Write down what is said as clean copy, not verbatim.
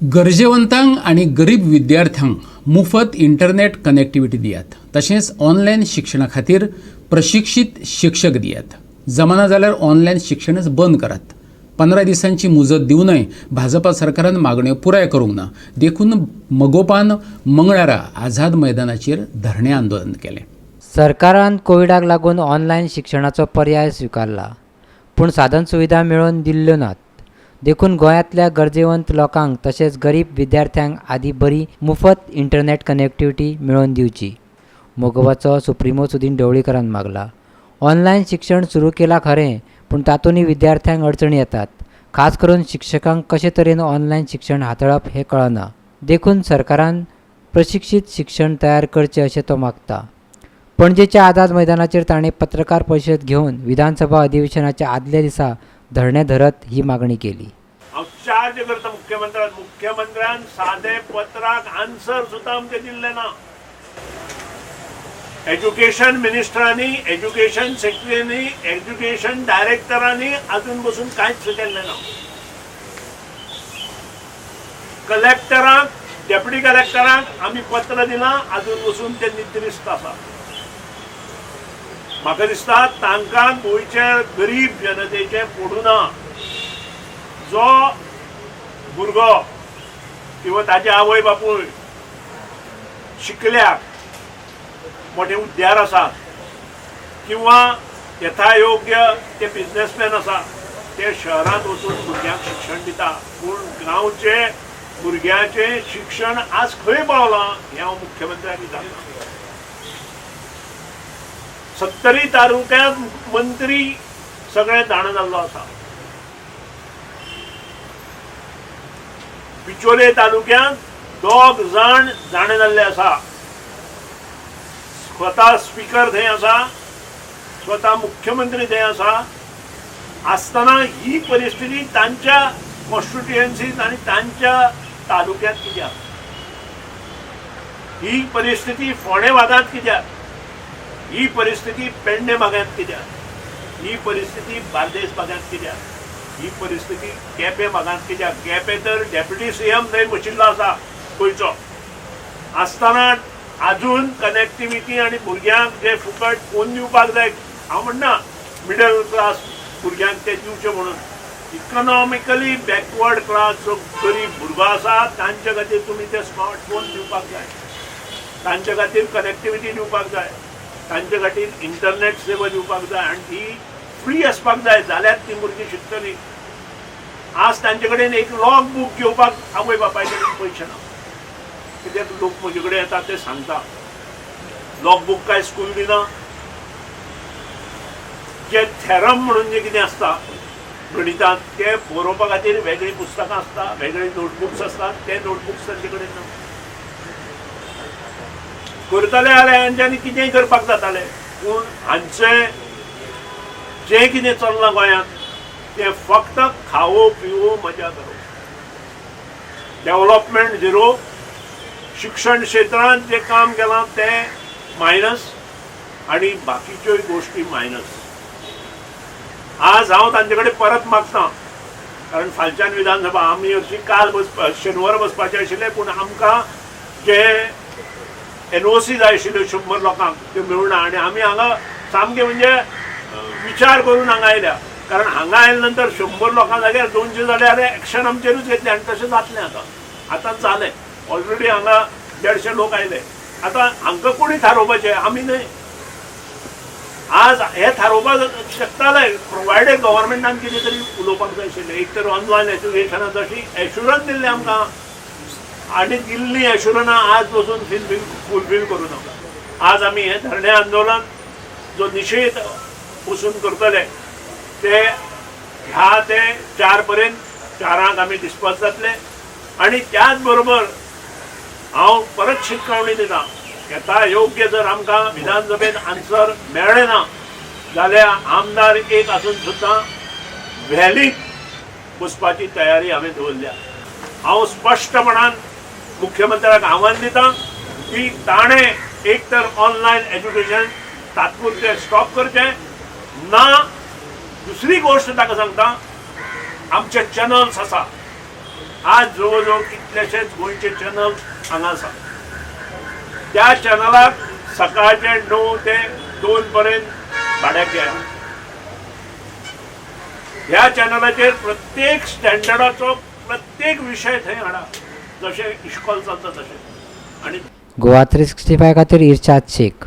गरजेवंतांक आनी गरीब विद्यार्थ्यांक मुफत इंटरनेट कनेक्टिविटी दियात. तशेंच ऑनलायन शिक्षणा खातीर प्रशिक्षीत शिक्षक दियात. जमाना जाल्यार ऑनलायन शिक्षणच बंद करात. 15 दिसांची मुजत दिवनय भाजपा सरकारान मागण्यो पुराय करूंक ना. देखून मगोपान मंगळारा आझाद मैदानाचेर धरणें आंदोलन केलें. सरकारान कोविडाक लागून ऑनलायन शिक्षणाचो पर्याय स्विकारला, पूण साधन सुविधा मेळोवन दिल्ल्यो नात. देखून गोंयांतल्या गरजेवंत लोकांक तशेंच गरीब विद्यार्थ्यांक आदी बरी मुफत इंटरनेट कनेक्टिविटी मेळोवन दिवची, मगोपाचो सुप्रिमो सुदीन ढवळीकरान मागला. ऑनलायन शिक्षण सुरू केलां खरें, पूण तातूंतय विद्यार्थ्यांक अडचणी येतात. खास करून शिक्षकांक कशे तरेन ऑनलायन शिक्षण हाताळप हें कळना. देखून सरकारान प्रशिक्षीत शिक्षक तयार करचे अशें तो मागता. पणजेच्या आझाद मैदानाचेर ताणें पत्रकार परिशद घेवन विधानसभा अधिवेशनाच्या आदल्या दिसा धरणें धरत ही मागणी केली. हांव चार्ज करता मुख्यमंत्र्यान. मुख्यमंत्र्यान सादे पत्राक आन्सर सुद्दां आमचें दिल्लें ना. एज्युकेशन मिनिस्टरांनी, एज्युकेशन सेक्रेटरींनी, एज्युकेशन डायरेक्टरांनी अजून बसून कांयच केल्लें ना. कलेक्टरांक, डेप्युटी कलेक्टरांक आमी पत्र दिलां, अजून बसून ते निद्रिस्त आसा. म्हाका दिसता तांकां गोंयच्या गरीब जनतेचें पडूं ना. जो भुरगो किंवा ताजे आवय बापूय शिकल्याक मोठे उद्यार आसात किंवा यथायोग्य ते बिजनेसमॅन आसा, ते शहरांत वचून भुरग्यांक शिक्षण दिता. पूण गांवचे भुरग्यांचें शिक्षण आज खंय पावलां हें हांव मुख्यमंत्र्याक विचारतां. 70 तालुक्यांत मंत्री सगळे जाणा जाल्लो आसा. बिचोले तालुक्यांत 2 जाण जाणा जाल्ले आसा. स्वता स्पिकर थंय आसा, स्वता मुख्यमंत्री थंय आसा. आसतना ही परिस्थिती तांच्या कॉन्स्टिट्युएन्सीत आनी तांच्या तालुक्यांत कित्याक? ही परिस्थिती फोंडें भागांत कित्याक? ही परिस्थिती पेडणे भागांत कित्याक? ही परिस्थिती बार्देस भागांत कित्याक? ही परिस्थिती केपें भागांत कित्याक? केपें तर डेप्युटी सीएम थंय बशिल्लो आसा गोंयचो. आसतना अजून कनेक्टिविटी आनी भुरग्यांक जे फुकट फोन दिवपाक जाय, हांव म्हणना मिडल क्लास भुरग्यांक ते दिवचे म्हणून, इकॉनॉमिकली बॅकवर्ड क्लास जो गरीब भुरगो आसा तांचे खातीर तुमी ते स्मार्टफोन दिवपाक जाय, तांचे खातीर कनेक्टिविटी दिवपाक जाय, तांचे खातीर इंटरनेट सेवा दिवपाक जाय आनी ती फ्री आसपाक जाय, जाल्यार ती भुरगीं शिकतलीं. आज तांचे कडेन एक लॉग बूक घेवपाक आवय बापाय कडेन पयशे ना. कित्याक लोक म्हजे कडेन येता ते सांगता, लॉग बूक काय स्कूल दिना. जे थेरम म्हणून जे कितें आसता गणितांत ते बरोवपा खातीर वेगळीं पुस्तकां आसता, वेगळी नोटबुक्स आसतात, ते नोटबुक्स तांचे कडेन ना. करतले जाल्यार हांच्यांनी कितेंय करपाक जातालें, पूण हांचें जें कितें चल्लां गोंयांत तें फक्त खावो पिवो मजा करो, डेव्हलपमेंट झिरो. शिक्षण क्षेत्रांत जें काम केलां तें मायनस आनी बाकीच्योय गोश्टी मायनस. आज हांव तांचे कडेन परत मागता, कारण फालच्यान विधानसभा आमी हरशीं काल शेनवार बसपाचें आशिल्लें, पूण आमकां जे एनओसी जाय आशिल्ल्यो 100 लोकांक त्यो मेळुना आनी आमी हांगा सामकें म्हणजे विचार करून हांगा आयल्या. कारण हांगा आयले नंतर 100 लोकां जाग्यार 200 जाल्यार एक्शन आमचेरूच घेतलें आनी तशें जातलें. आतां आतां जालें, ऑलरेडी हांगा 150 लोक आयले. आतां हांकां कोणी थारोवपाचें, आमी न्हय. आज हे थारोवपाक शकताले प्रोवायडेड गव्हर्मेंटान कितें तरी उलोवपाक जाय आशिल्लें. एक तर ऑनलायन एज्युकेशनाचो अशी एश्युरन्स दिल्लें आमकां आनी दिल्ली एश्युरन्सां आज पसून फुलफील करूं नाका. आज आमी हें धरणें आंदोलन जो निशेध बसून करतले ते ह्या ते 4 पर्यंत, 4 आमी डिस्पर्स जातले. आनी त्याच बरोबर हांव परत शिटकावणी दिता, येता योग्य जर आमकां विधानसभेत आन्सर मेळ्ळें ना जाल्यार आमदार एक आसून सुद्दां व्हॅलीक बसपाची तयारी हांवें दवरल्या. हांव स्पश्टपणान मुख्यमंत्र्याक आव्हान दिता की ताणें एक तर ऑनलायन एज्युकेशन तात्पुरतें स्टॉप करचें ना. दुसरी गोश्ट ताका सांगता, आमचे चॅनल्स आसा, आज जवळ जवळ कितलेशेच गोंयचे चॅनल हांगा आसा. त्या चॅनलाक सकाळचे 9 ते 2 पर्यंत भाड्याक घेया. ह्या चॅनलाचेर प्रत्येक स्टँडर्डाचो प्रत्येक विशय थंय हाडा, जशें इश्कोल चलता तशें. आनी गोवा 365 खातीर इर्शाद शेख.